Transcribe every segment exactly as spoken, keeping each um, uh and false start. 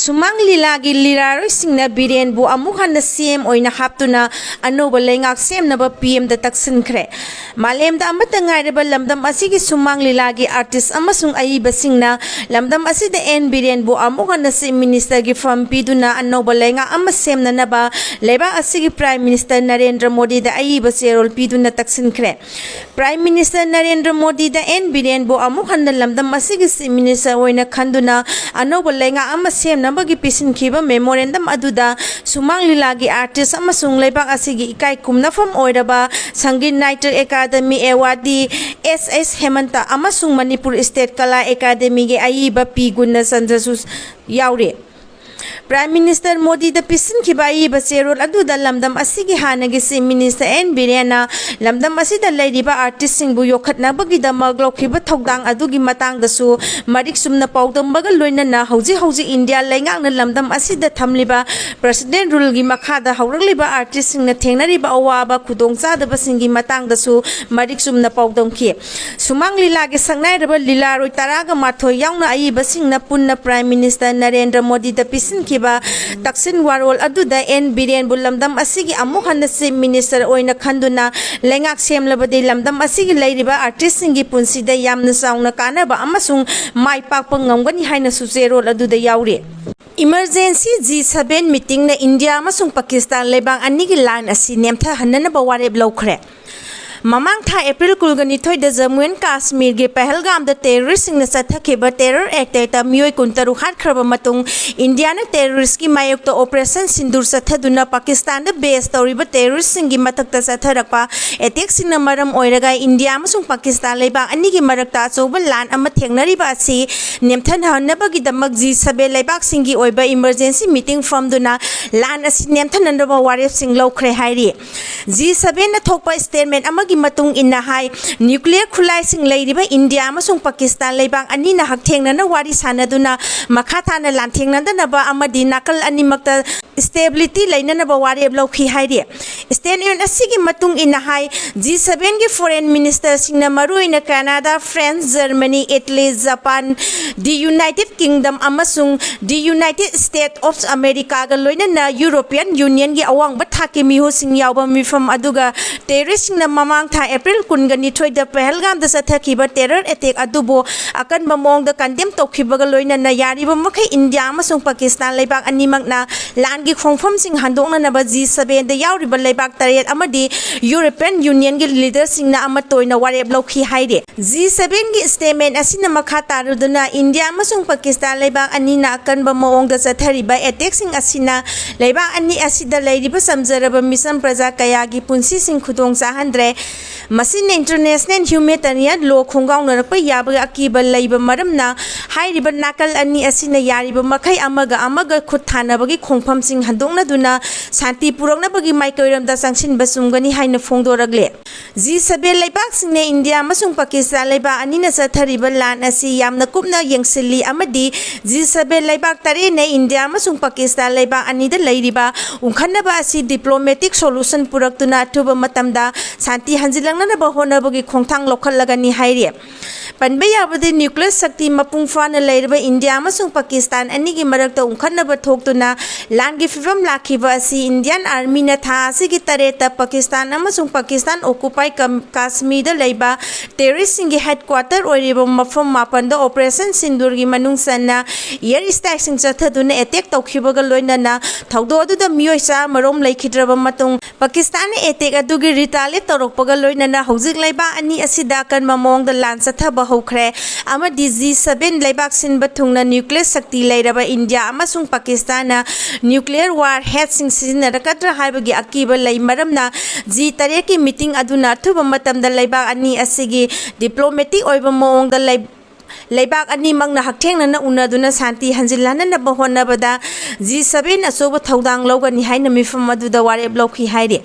ꯁꯨꯃꯥꯡ ꯂꯤꯂꯥꯒꯤ ꯂꯤꯂꯥꯔꯣꯏꯁꯤꯡꯅ ꯕꯤꯔꯦꯟꯕꯨ ꯑꯃꯨꯛ ꯍꯟꯅ ꯁꯤ ꯑꯦꯝ ꯑꯣꯏꯅ ꯍꯥꯞꯇꯨꯅ ꯑꯅꯧꯕ ꯂꯩꯉꯥꯛ ꯁꯦꯝꯅꯕ ꯄꯤ ꯑꯦꯝꯗ ꯇꯛꯁꯤꯟꯈ꯭ꯔꯦ꯫ ꯃꯥꯂꯦꯝꯗ ꯑꯃꯠꯇ ꯉꯥꯏꯔꯕ ꯂꯝꯗꯝ ꯑꯁꯤꯒꯤ ꯁꯨꯃꯥꯡ ꯂꯤꯂꯥꯒꯤ ꯑꯥꯔꯇꯤꯁ ꯑꯃꯁꯨꯡ ꯑꯏꯕꯁꯤꯡꯅ ꯂꯝꯗꯝ ꯑꯁꯤꯗ ꯑꯦꯟ ꯕꯤꯔꯦꯟꯕꯨ ꯑꯃꯨꯛ ꯍꯟꯅ ꯆꯤꯐ ꯃꯤꯅꯤꯁꯇꯔꯒꯤ ꯐꯝ ꯄꯤꯗꯨꯅ ꯑꯅꯧꯕ ꯂꯩꯉꯥꯛ ꯑꯃ ꯁꯦꯝꯅꯅꯕ ꯂꯩꯕꯥꯛ ꯑꯁꯤꯒꯤ ꯄ꯭ꯔꯥꯏꯝ ꯃꯤꯅꯤꯁꯇꯔ ꯅꯔꯦꯟꯗ꯭ꯔ ꯃꯣꯗꯤꯗ ꯑꯏꯕ ꯆꯦꯔꯣꯜ ꯄꯤꯗꯨꯅ ꯇꯛꯁꯤꯟꯈ꯭ꯔꯦ꯫ ꯄ꯭ꯔꯥꯏꯝ ꯃꯤꯅꯤꯁꯇꯔ ꯅꯔꯦꯟꯗ꯭ꯔ ꯃꯣꯗꯤꯗ ꯑꯦꯟ ꯕꯤꯔꯦꯟꯕꯨ ꯑꯃꯨꯛ ꯍꯟꯅ ꯂꯝꯗꯝ ꯑꯁꯤꯒꯤ ꯆꯤꯐ ꯃꯤꯅꯤꯁꯇꯔ ꯑꯣꯏꯅ ꯈꯟꯗꯨꯅ ꯑꯅꯧꯕ ꯂꯩꯉꯥꯛ ꯑꯃ ꯁꯦꯝꯅꯕꯒꯤ ꯄꯤꯁꯤꯟꯈꯤꯕ ꯃꯦꯃꯣꯔꯦꯟꯗꯝ ꯑꯗꯨꯗ ꯁꯨꯃꯥꯡ ꯂꯤꯂꯥꯒꯤ ꯑꯥꯔꯇꯤꯁ ꯑꯃꯁꯨꯡ ꯂꯩꯕꯥꯛ ꯑꯁꯤꯒꯤ ꯏꯀꯥꯏ ꯈꯨꯝꯅꯐꯝ ꯑꯣꯏꯔꯕ ꯁꯪꯒꯤꯠ ꯅꯥꯇ꯭ꯌ ꯑꯦꯀꯥꯗꯃꯤ ꯑꯦꯋꯥꯔꯗꯤ ꯑꯦꯁ ꯑꯦꯁ ꯍꯦꯃꯟꯇ ꯑꯃꯁꯨꯡ ꯃꯅꯤꯄꯨꯔ ꯁ꯭ꯇꯦꯠ ꯀꯂꯥ ꯑꯦꯀꯥꯗꯃꯤꯒꯤ ꯑꯏꯕ ꯄꯤ ꯒꯨꯟꯅꯆꯟꯗ꯭ꯔꯁꯨ ꯌꯥꯎꯔꯤ꯫ ꯄ꯭ꯔꯥꯏꯝ ꯃꯤꯅꯤꯁꯇꯔ ꯃꯣꯗꯤꯗ ꯄꯤꯁꯤꯟꯈꯤꯕ ꯑꯏꯕ ꯆꯦꯔꯣꯜ ꯑꯗꯨꯗ ꯂꯝꯗꯝ ꯑꯁꯤꯒꯤ ꯍꯥꯟꯅꯒꯤ ꯆꯤꯐ ꯃꯤꯅꯤꯁꯇꯔ ꯑꯦꯟ ꯕꯤꯔꯦꯟꯅ ꯂꯝꯗꯝ ꯑꯁꯤꯗ ꯂꯩꯔꯤꯕ ꯑꯥꯔꯇꯤꯁꯁꯤꯡꯕꯨ ꯌꯣꯛꯈꯠꯅꯕꯒꯤꯗꯃꯛ ꯂꯧꯈꯤꯕ ꯊꯧꯗꯥꯡ ꯑꯗꯨꯒꯤ ꯃꯇꯥꯡꯗꯁꯨ ꯃꯔꯤꯛ ꯆꯨꯝꯅ ꯄꯥꯎꯗꯝꯕꯒ ꯂꯣꯏꯅꯅ ꯍꯧꯖꯤꯛ ꯍꯧꯖꯤꯛ ꯏꯟꯗꯤꯌꯥ ꯂꯩꯉꯥꯛꯅ ꯂꯝꯗꯝ ꯑꯁꯤꯗ ꯊꯝꯂꯤꯕ ꯄ꯭ꯔꯦꯁꯤꯗꯦꯟ ꯔꯨꯜꯒꯤ ꯃꯈꯥꯗ ꯍꯧꯔꯛꯂꯤꯕ ꯑꯥꯔꯇꯤꯁꯁꯤꯡꯅ ꯊꯦꯡꯅꯔꯤꯕ ꯑꯋꯥꯕ ꯈꯨꯗꯣꯡꯆꯥꯗꯕꯁꯤꯡꯒꯤ ꯃꯇꯥꯡꯗꯁꯨ ꯃꯔꯤꯛ ꯆꯨꯝꯅ ꯄꯥꯎꯗꯝꯈꯤ꯫ ꯁꯨꯃꯥꯡ ꯂꯤꯂꯥꯒꯤ ꯁꯛꯅꯥꯏꯔꯕ ꯂꯤꯂꯥꯔꯣꯏ ꯇꯔꯥꯒ ꯃꯥꯊꯣꯏ ꯌꯥꯎꯅ ꯑꯏꯕꯁꯤꯡꯅ ꯄꯨꯟꯅ ꯄ꯭ꯔꯥꯏꯝ ꯃꯤꯅꯤꯁꯇꯔ ꯅꯔꯦꯟꯗ꯭ꯔ ꯃꯣꯗꯤꯗ ꯄꯤꯁꯤꯟꯈꯤꯕ ꯇꯛꯁꯤꯟ ꯋꯥꯔꯣꯜ ꯑꯗꯨꯗ ꯑꯦꯟ ꯕꯤꯔꯦꯟꯕꯨ ꯂꯝꯗꯝ ꯑꯁꯤꯒꯤ ꯑꯃꯨꯛ ꯍꯟꯅ ꯆꯤꯐ ꯃꯤꯅꯤꯁꯇꯔ ꯑꯣꯏꯅ ꯈꯟꯗꯨꯅ ꯂꯩꯉꯥꯛ ꯁꯦꯝꯂꯕꯗꯤ ꯂꯝꯗꯝ ꯑꯁꯤꯒꯤ ꯂꯩꯔꯤꯕ ꯑꯥꯔꯇꯤꯁꯁꯤꯡꯒꯤ ꯄꯨꯟꯁꯤꯗ ꯌꯥꯝꯅ ꯆꯥꯎꯅ ꯀꯥꯟꯅꯕ ꯑꯃꯁꯨꯡ ꯃꯥꯏ ꯄꯥꯛꯄ ꯉꯝꯒꯅꯤ ꯍꯥꯏꯅꯁꯨ ꯆꯦꯔꯣꯜ ꯑꯗꯨꯗ ꯌꯥꯎꯔꯤ꯫ ꯏꯃꯔꯖꯦꯟꯁꯤ ꯖꯤ ꯁꯚꯦꯟ ꯃꯤꯇꯤꯡꯅ ꯏꯟꯗꯤꯌꯥ ꯑꯃꯁꯨꯡ ꯄꯥꯀꯤꯁꯇꯥꯟ ꯂꯩꯕꯥꯛ ꯑꯅꯤꯒꯤ ꯂꯥꯟ ꯑꯁꯤ ꯅꯦꯝꯊꯍꯟꯅꯅꯕ ꯋꯥꯔꯦꯞ ꯂꯧꯈ꯭ꯔꯦ꯫ ꯃꯃꯥꯡ ꯊꯥ ꯑꯦꯄ꯭ꯔꯤꯜ ꯀꯨꯟꯒ ꯅꯤꯊꯣꯏꯗ ꯖꯝꯃꯨ ꯑꯦꯟ ꯀꯥꯁꯃꯤꯔꯒꯤ ꯄꯍꯜꯒꯥꯝꯗ ꯇꯦꯔꯣꯔꯤꯁꯁꯤꯡꯅ ꯆꯠꯊꯈꯤꯕ ꯇꯦꯔꯣꯔ ꯑꯦꯛꯇ ꯃꯤꯑꯣꯏ ꯀꯨꯟꯇꯔꯨꯛ ꯍꯥꯠꯈ꯭ꯔꯕ ꯃꯇꯨꯡ, ꯏꯟꯗꯤꯌꯥꯅ ꯇꯦꯔꯣꯔꯤꯁꯀꯤ ꯃꯥꯌꯣꯛꯇ ꯑꯣꯄꯔꯦꯁꯟ ꯁꯤꯟꯗꯨꯔ ꯆꯠꯊꯗꯨꯅ ꯄꯥꯀꯤꯁꯇꯥꯟꯗ ꯕꯦꯁ ꯇꯧꯔꯤꯕ ꯇꯦꯔꯣꯔꯤꯁꯁꯤꯡꯒꯤ ꯃꯊꯛꯇ ꯆꯠꯊꯔꯛꯄ ꯑꯦꯇꯦꯛꯁꯤꯡꯅ ꯃꯔꯝ ꯑꯣꯏꯔꯒ ꯏꯟꯗꯤꯌꯥ ꯑꯃꯁꯨꯡ ꯄꯥꯀꯤꯁꯇꯥꯟ ꯂꯩꯕꯥꯛ ꯑꯅꯤꯒꯤ ꯃꯔꯛꯇ ꯑꯆꯧꯕ ꯂꯥꯟ ꯑꯃ ꯊꯦꯡꯅꯔꯤꯕ ꯑꯁꯤ ꯅꯦꯝꯊꯍꯟꯅꯕꯒꯤꯗꯃꯛ ꯖꯤ ꯁꯚꯦꯟ ꯂꯩꯕꯥꯛꯁꯤꯡꯒꯤ ꯑꯣꯏꯕ ꯏꯃꯔꯖꯦꯟꯁꯤ ꯃꯤꯇꯤꯡ ꯐꯝꯗꯨꯅ ꯂꯥꯟ ꯑꯁꯤ ꯅꯦꯝꯊꯅꯅꯕ ꯋꯥꯔꯦꯞꯁꯤꯡ ꯂꯧꯈ꯭ꯔꯦ ꯍꯥꯏꯔꯤ꯫ ꯖꯤ ꯁꯚꯦꯟꯅ ꯊꯣꯛꯄ ꯁ꯭ꯇꯦꯠꯃꯦꯟ ꯑꯃꯒꯤ ꯃꯇꯨꯡ ꯏꯟꯅ ꯍꯥꯏ, ꯅ꯭ꯌꯨꯀ꯭ꯂꯤꯌꯔ ꯈꯨꯠꯂꯥꯏꯁꯤꯡ ꯂꯩꯔꯤꯕ ꯏꯟꯗꯤꯌꯥ ꯑꯃꯁꯨꯡ ꯄꯥꯀꯤꯁꯇꯥꯟ ꯂꯩꯕꯥꯛ ꯑꯅꯤꯅ ꯍꯛꯊꯦꯡꯅꯅ ꯋꯥꯔꯤ ꯁꯥꯟꯅꯗꯨꯅ ꯃꯈꯥ ꯇꯥꯅ ꯂꯥꯟꯊꯦꯡꯅꯗꯅꯕ ꯑꯃꯗꯤ ꯅꯥꯀꯜ ꯑꯅꯤꯃꯛꯇ stability ꯂꯩꯅꯅꯕ ꯋꯥꯔꯦꯞ ꯂꯧꯈꯤ ꯍꯥꯏꯔꯤ꯫ Statement ꯑꯁꯤꯒꯤ ꯃꯇꯨꯡ ꯏꯟꯅ ꯍꯥꯏ, G seven ꯒꯤ foreign minister ꯁꯤꯡꯅ ꯃꯔꯨꯑꯣꯏꯅ Canada, France, Germany, Italy, Japan, the United Kingdom ꯑꯃꯁꯨꯡ the United States of America ꯒ ꯂꯣꯏꯅꯅ European Union ꯒꯤ ꯑꯋꯥꯡꯕ ꯊꯥꯛꯀꯤ ꯃꯤꯍꯨꯠꯁꯤꯡ ꯌꯥꯎꯕ ꯃꯤꯐꯝ ꯑꯗꯨꯒ terrorist ꯁꯤꯡꯅ ꯃꯃꯥꯡ ꯊꯥ ꯑꯦꯄ꯭ꯔꯤꯜ ꯀꯨꯟꯒ ꯅꯤꯊꯣꯏꯗ ꯄꯍꯜꯒꯥꯝꯗ ꯆꯠꯊꯈꯤꯕ terror attack ꯑꯗꯨꯕꯨ ꯑꯀꯟꯕ ꯃꯑꯣꯡꯗ condemn ꯇꯧꯈꯤꯕꯒ ꯂꯣꯏꯅꯅ ꯌꯥꯔꯤꯕ ꯃꯈꯩ ꯏꯟꯗꯤꯌꯥ ꯑꯃꯁꯨꯡ ꯄꯥꯀꯤꯁꯇꯥꯟ ꯂꯩꯕꯥꯛ ꯑꯅꯤꯃꯛꯅ ꯂꯥꯟꯒꯤ ꯈꯣꯡꯐꯝꯁꯤꯡ ꯍꯟꯗꯣꯛꯅꯅꯕ G seven ꯗ ꯌꯥꯎꯔꯤꯕ ꯂꯩꯕꯥꯛ ꯇꯔꯦꯠ ꯑꯃꯗꯤ European Union ꯒꯤ leader ꯁꯤꯡꯅ ꯑꯃꯠꯇ ꯑꯣꯏꯅ ꯋꯥꯔꯦꯞ ꯂꯧꯈꯤ ꯍꯥꯏꯔꯤ꯫ G seven ꯒꯤ statement ꯑꯁꯤꯅ ꯃꯈꯥ ꯇꯥꯔꯨꯗꯨꯅ ꯏꯟꯗꯤꯌꯥ ꯑꯃꯁꯨꯡ ꯄꯥꯀꯤꯁꯇꯥꯟ ꯂꯩꯕꯥꯛ ꯑꯅꯤꯅ ꯑꯀꯟꯕ ꯃꯑꯣꯡꯗ ꯆꯠꯊꯔꯤꯕ attack ꯁꯤꯡ ꯑꯁꯤꯅ ꯂꯩꯕꯥꯛ ꯑꯅꯤ ꯑꯁꯤꯗ ꯂꯩꯔꯤꯕ ꯆꯝꯖꯔꯕ ꯃꯤꯆꯝ ꯄ꯭ꯔꯖꯥ ꯀꯌꯥꯒꯤ ꯄꯨꯟꯁꯤꯁꯤꯡ ꯈꯨꯗꯣꯡ ꯆꯥꯍꯟꯗ꯭ꯔꯦ꯫ ꯃꯁꯤꯅ international humanitarian law ꯈꯣꯡꯒꯥꯎꯅꯔꯛꯄ ꯌꯥꯕꯒꯤ ꯑꯀꯤꯕ ꯂꯩꯕ ꯃꯔꯝꯅ ꯍꯥꯏꯔꯤꯕ ꯅꯥꯀꯜ ꯑꯅꯤ ꯑꯁꯤꯅ ꯌꯥꯔꯤꯕ ꯃꯈꯩ ꯑꯃꯒ ꯑꯃꯒ ꯈꯨꯠ ꯊꯥꯅꯕꯒꯤ ꯈꯣꯡꯐꯝꯁꯤꯡ ꯍꯟꯗꯣꯛꯅꯗꯨꯅ ꯁꯥꯟꯇꯤ ꯄꯨꯔꯛꯅꯕꯒꯤ ꯃꯥꯏꯀꯩꯔꯣꯝꯗ ꯆꯪꯁꯤꯟꯕ ꯆꯨꯝꯒꯅꯤ ꯍꯥꯏꯅ ꯐꯣꯡꯗꯣꯔꯛꯂꯦ꯫ G seven ꯂꯩꯕꯥꯛꯁꯤꯡꯅ ꯏꯟꯗꯤꯌꯥ ꯑꯃꯁꯨꯡ ꯄꯥꯀꯤꯁꯇꯥꯟ ꯂꯩꯕꯥꯛ ꯑꯅꯤꯅ ꯆꯠꯊꯔꯤꯕ ꯂꯥꯟ ꯑꯁꯤ ꯌꯥꯝꯅ ꯀꯨꯞꯅ ꯌꯦꯡꯁꯤꯜꯂꯤ ꯑꯃꯗꯤ G seven ꯂꯩꯕꯥꯛ ꯇꯔꯦꯠꯅ ꯏꯟꯗꯤꯌꯥ ꯑꯃꯁꯨꯡ ꯄꯥꯀꯤꯁꯇꯥꯟ ꯂꯩꯕꯥꯛ ꯑꯅꯤꯗ ꯂꯩꯔꯤꯕ ꯎꯪꯈꯠꯅꯕ ꯑꯁꯤ diplomatic solution ꯄꯨꯔꯛꯇꯨꯅ ꯑꯊꯨꯕ ꯃꯇꯝꯗ ꯁꯥꯟꯇꯤ ꯍꯟꯖꯤꯜꯂꯛꯅꯅꯕ ꯍꯣꯠꯅꯕꯒꯤ ꯈꯣꯡꯊꯥꯡ ꯂꯧꯈꯠꯂꯒꯅꯤ ꯍꯥꯏꯔꯤ꯫ ꯄꯟꯕ ꯌꯥꯕꯗꯤ nuclear ꯁꯛꯇꯤ ꯃꯄꯨꯡ ꯐꯥꯅ ꯂꯩꯔꯕ ꯏꯟꯗꯤꯌꯥ ꯑꯃꯁꯨꯡ ꯄꯥꯀꯤꯁꯇꯥꯟ ꯑꯅꯤꯒꯤ ꯃꯔꯛꯇ ꯎꯪꯈꯠꯅꯕ ꯊꯣꯛꯇꯨꯅ ꯂꯥꯟꯒꯤ ꯐꯤꯚꯝ ꯂꯥꯛꯈꯤꯕ ꯑꯁꯤ Indian Army ꯅ ꯊꯥ ꯑꯁꯤꯒꯤ ꯇꯔꯦꯠꯇ ꯄꯥꯀꯤꯁꯇꯥꯟ ꯑꯃꯁꯨꯡ ꯄꯥꯀꯤꯁꯇꯥꯟ occupied ꯀꯝ-, ꯀꯥꯁꯃꯤꯔꯗ ꯂꯩꯕ terrorist ꯁꯤꯡꯒꯤ headquarter ꯑꯣꯏꯔꯤꯕ ꯃꯐꯝ ꯃꯥꯄꯟꯗ Operation Sindoor ꯒꯤ ꯃꯅꯨꯡ ꯆꯟꯅ air strike ꯁꯤꯡ ꯆꯠꯊꯗꯨꯅ attack ꯇꯧꯈꯤꯕꯒ ꯂꯣꯏꯅꯅ ꯊꯧꯗꯣꯛ ꯑꯗꯨꯗ ꯃꯤꯑꯣꯏ ꯆꯥꯃꯔꯣꯝ ꯂꯩꯈꯤꯗ꯭ꯔꯕ ꯃꯇꯨꯡ ꯄꯥꯀꯤꯁꯇꯥꯟꯅ attack ꯑꯗꯨꯒꯤ retaliate ꯇꯧꯔꯛꯄꯒ ꯂꯣꯏꯅꯅ ꯍꯧꯖꯤꯛ ꯂꯩꯕꯥꯛ ꯑꯅꯤ ꯑꯁꯤꯗ ꯑꯀꯟꯕ ꯃꯑꯣꯡꯗ ꯂꯥꯟ ꯆꯠꯊꯕ ꯍꯧꯈ꯭ꯔꯦ ꯑꯃꯗꯤ G seven ꯂꯩꯕꯥꯛ ꯁꯤꯟꯕ ꯊꯨꯡꯅ nuclear ꯁꯛꯇꯤ ꯂꯩꯔꯕ ꯏꯟꯗꯤꯌꯥ ꯑꯃꯁꯨꯡ ꯄꯥꯀꯤꯁꯇꯥꯟꯅ nuclear warhead ꯁꯤꯡ ꯁꯤꯖꯤꯟꯅꯔꯛꯀꯗ꯭ꯔꯥ ꯍꯥꯏꯕꯒꯤ ꯑꯀꯤꯕ ꯂꯩ ꯃꯔꯝꯅ G ꯇꯔꯦꯠꯀꯤ meeting ꯑꯗꯨꯅ ꯑꯊꯨꯕ ꯃꯇꯝꯗ ꯂꯩꯕꯥꯛ ꯑꯅꯤ ꯑꯁꯤꯒꯤ diplomatic ꯑꯣꯏꯕ ꯃꯑꯣꯡꯗ ꯂꯩ-, ꯂꯩꯕꯥꯛ ꯑꯅꯤꯃꯛꯅ ꯍꯛꯊꯦꯡꯅꯅ ꯎꯅꯗꯨꯅ ꯁꯥꯟꯇꯤ ꯍꯟꯖꯤꯜꯍꯟꯅꯅꯕ ꯍꯣꯠꯅꯕꯗ G seven ꯑꯆꯧꯕ ꯊꯧꯗꯥꯡ ꯂꯧꯒꯅꯤ ꯍꯥꯏꯅ ꯃꯤꯐꯝ ꯑꯗꯨꯗ ꯋꯥꯔꯦꯞ ꯂꯧꯈꯤ ꯍꯥꯏꯔꯤ꯫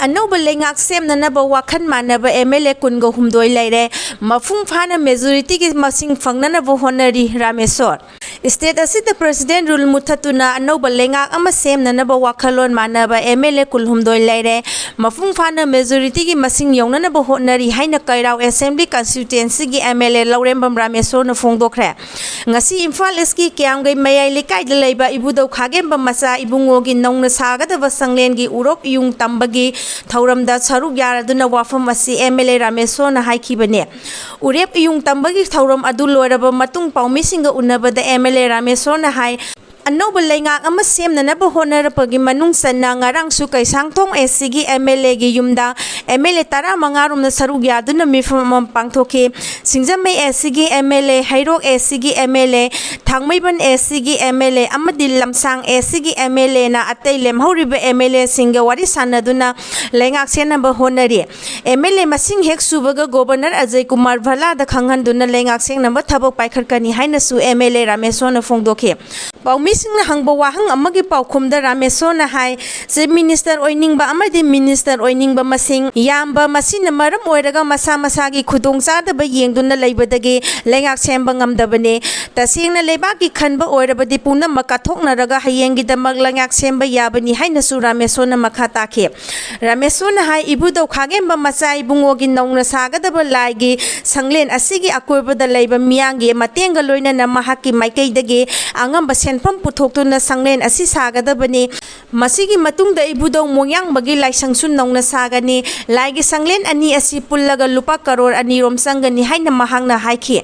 ꯑꯅꯧꯕ ꯂꯩꯉꯥꯛ ꯁꯦꯝꯅꯅꯕ ꯋꯥꯈꯜ ꯃꯥꯟꯅꯕ MLA ꯀꯨꯟꯒ ꯍꯨꯝꯗꯣꯏ ꯂꯩꯔꯦ꯫ ꯃꯄꯨꯡ ꯐꯥꯅ majorityꯒꯤ ꯃꯁꯤꯡ ꯐꯪꯅꯅꯕ ꯍꯣꯠꯅꯔꯤ ꯔꯥꯃꯦꯁꯣꯔ꯫ State ꯑꯁꯤꯗ President rule ꯃꯨꯊꯠꯇꯨꯅ ꯑꯅꯧꯕ ꯂꯩꯉꯥꯛ ꯑꯃ ꯁꯦꯝꯅꯅꯕ ꯋꯥꯈꯜꯂꯣꯟ ꯃꯥꯟꯅꯕ MLA ꯀꯨꯟꯍꯨꯝꯗꯣꯏ ꯂꯩꯔꯦ꯫ ꯃꯄꯨꯡ ꯐꯥꯅ majorityꯒꯤ ꯃꯁꯤꯡ ꯌꯧꯅꯅꯕ ꯍꯣꯠꯅꯔꯤ ꯍꯥꯏꯅ ꯀꯩꯔꯥꯎ Assembly Constituencyꯒꯤ MLA ꯂꯧꯔꯦꯝꯕꯝ ꯔꯥꯃꯦꯁꯣꯔꯅ ꯐꯣꯡꯗꯣꯛꯈ꯭ꯔꯦ꯫ ꯉꯁꯤ ꯏꯝꯐꯥꯜ Eastꯀꯤ ꯀꯤꯌꯥꯝꯒꯩ ꯃꯌꯥꯏ ꯂꯩꯀꯥꯏꯗ ꯂꯩꯕ ꯏꯕꯨꯙꯧ ꯈꯥꯒꯦꯝꯕ ꯃꯆꯥ ꯏꯕꯨꯡꯉꯣꯒꯤ ꯅꯧꯅ ꯁꯥꯒꯗꯕ ꯁꯪꯂꯦꯟꯒꯤ ꯎꯔꯣꯞ ꯏꯌꯨꯡ ꯇꯝꯕꯒꯤ ꯊꯧꯔꯝꯗ ꯁꯔꯨꯛ ꯌꯥꯔꯗꯨꯅ ꯋꯥꯐꯝ ꯑꯁꯤ MLA ꯔꯥꯃꯦꯁꯣꯔꯅ ꯍꯥꯏꯈꯤꯕꯅꯤ꯫ ꯎꯔꯦꯞ ꯏꯌꯨꯡ ꯇꯝꯕꯒꯤ ꯊꯧꯔꯝ ꯑꯗꯨ ꯂꯣꯏꯔꯕ ꯃꯇꯨꯡ ꯄꯥꯎꯃꯤꯁꯤꯡꯒ ꯎꯅꯕꯗ MLA ꯔꯥꯃꯦꯁꯣꯔꯅ ꯍꯥꯏ, ꯑꯅꯧꯕ ꯂꯩꯉꯥꯛ ꯑꯃ ꯁꯦꯝꯅꯅꯕ ꯍꯣꯠꯅꯔꯛꯄꯒꯤ ꯃꯅꯨꯡ ꯆꯟꯅ ꯉꯔꯥꯡꯁꯨ ꯀꯩꯁꯥꯡꯊꯣꯡ SCꯒꯤ MLAꯒꯤ ꯌꯨꯝꯗ MLA ꯇꯔꯥꯃꯉꯥ ꯔꯣꯝꯅ ꯁꯔꯨꯛ ꯌꯥꯗꯨꯅ ꯃꯤꯐꯝ ꯑꯃ ꯄꯥꯡꯊꯣꯛꯈꯤ꯫ ꯁꯤꯡꯖꯃꯩ SCꯒꯤ MLA, ꯍꯩꯔꯣꯛ SCꯒꯤ MLA, ꯊꯥꯡꯃꯩꯕꯟ SCꯒꯤ MLA ꯑꯃꯗꯤ ꯂꯝꯁꯥꯡ SCꯒꯤ MLAꯅ ꯑꯇꯩ ꯂꯦꯝꯍꯧꯔꯤꯕ MLAꯁꯤꯡꯒ ꯋꯥꯔꯤ ꯁꯥꯟꯅꯗꯨꯅ ꯂꯩꯉꯥꯛ ꯁꯦꯝꯅꯕ ꯍꯣꯠꯅꯔꯤ꯫ MLA ꯃꯁꯤꯡ ꯍꯦꯛ ꯁꯨꯕꯒ Governor ꯑꯖꯌ ꯀꯨꯃꯥꯔ ꯚꯜꯂꯥꯗ ꯈꯪꯍꯟꯗꯨꯅ ꯂꯩꯉꯥꯛ ꯁꯦꯝꯅꯕ ꯊꯕꯛ ꯄꯥꯏꯈꯠꯀꯅꯤ ꯍꯥꯏꯅꯁꯨ MLA ꯔꯥꯃꯦꯁꯣꯔꯅ ꯐꯣꯡꯗꯣꯛꯈꯤ꯫ ꯄꯥꯎꯃꯤꯁꯤꯡꯅ ꯍꯪꯕ ꯋꯥꯍꯪ ꯑꯃꯒꯤ ꯄꯥꯎꯈꯨꯝꯗ ꯔꯥꯃꯦꯁꯣꯔꯅ ꯍꯥꯏ, Chief Minister ꯑꯣꯏꯅꯤꯡꯕ ꯑꯃꯗꯤ Minister ꯑꯣꯏꯅꯤꯡꯕ ꯃꯁꯤꯡ ꯌꯥꯝꯕ, ꯃꯁꯤꯅ ꯃꯔꯝ ꯑꯣꯏꯔꯒ ꯃꯁꯥ ꯃꯁꯥꯒꯤ ꯈꯨꯗꯣꯡꯆꯥꯗꯕ ꯌꯦꯡꯗꯨꯅ ꯂꯩꯕꯗꯒꯤ ꯂꯩꯉꯥꯛ ꯁꯦꯝꯕ ꯉꯝꯗꯕꯅꯤ꯫ ꯇꯁꯦꯡꯅ ꯂꯩꯕꯥꯛꯀꯤ ꯈꯟꯕ ꯑꯣꯏꯔꯕꯗꯤ ꯄꯨꯝꯅꯃꯛ ꯀꯠꯊꯣꯛꯅꯔꯒ ꯍꯌꯦꯡꯒꯤꯗꯃꯛ ꯂꯩꯉꯥꯛ ꯁꯦꯝꯕ ꯌꯥꯕꯅꯤ ꯍꯥꯏꯅꯁꯨ ꯔꯥꯃꯦꯁꯣꯔꯅ ꯃꯈꯥ ꯇꯥꯈꯤ꯫ ꯔꯥꯃꯦꯁꯣꯔꯅ ꯍꯥꯏ, ꯏꯕꯨꯙꯧ ꯈꯥꯒꯦꯝꯕ ꯃꯆꯥ ꯏꯕꯨꯡꯉꯣꯒꯤ ꯅꯧꯅ ꯁꯥꯒꯗꯕ ꯂꯥꯏꯒꯤ ꯁꯪꯂꯦꯟ ꯑꯁꯤꯒꯤ ꯑꯀꯣꯏꯕꯗ ꯂꯩꯕ ꯃꯤꯌꯥꯝꯒꯤ ꯃꯇꯦꯡꯒ ꯂꯣꯏꯅꯅ ꯃꯍꯥꯛꯀꯤ ꯃꯥꯏꯀꯩꯗꯒꯤ ꯑꯉꯝꯕ ꯁꯦꯟꯐꯝ ꯄꯨꯊꯣꯛꯇꯨꯅ ꯁꯪꯂꯦꯟ ꯑꯁꯤ ꯁꯥꯒꯗꯕꯅꯤ꯫ ꯃꯁꯤꯒꯤ ꯃꯇꯨꯡꯗ ꯏꯕꯨꯙꯧ ꯃꯣꯡꯌꯥꯡꯕꯒꯤ ꯂꯥꯏꯁꯪꯁꯨ ꯅꯧꯅ ꯁꯥꯒꯅꯤ꯫ ꯂꯥꯏꯒꯤ ꯁꯪꯂꯦꯟ ꯑꯅꯤ ꯑꯁꯤ ꯄꯨꯜꯂꯒ ꯂꯨꯄꯥ ꯀꯔꯣꯔ ꯑꯅꯤ ꯔꯣꯝ ꯆꯪꯒꯅꯤ ꯍꯥꯏꯅ ꯃꯍꯥꯛꯅ ꯍꯥꯏꯈꯤ꯫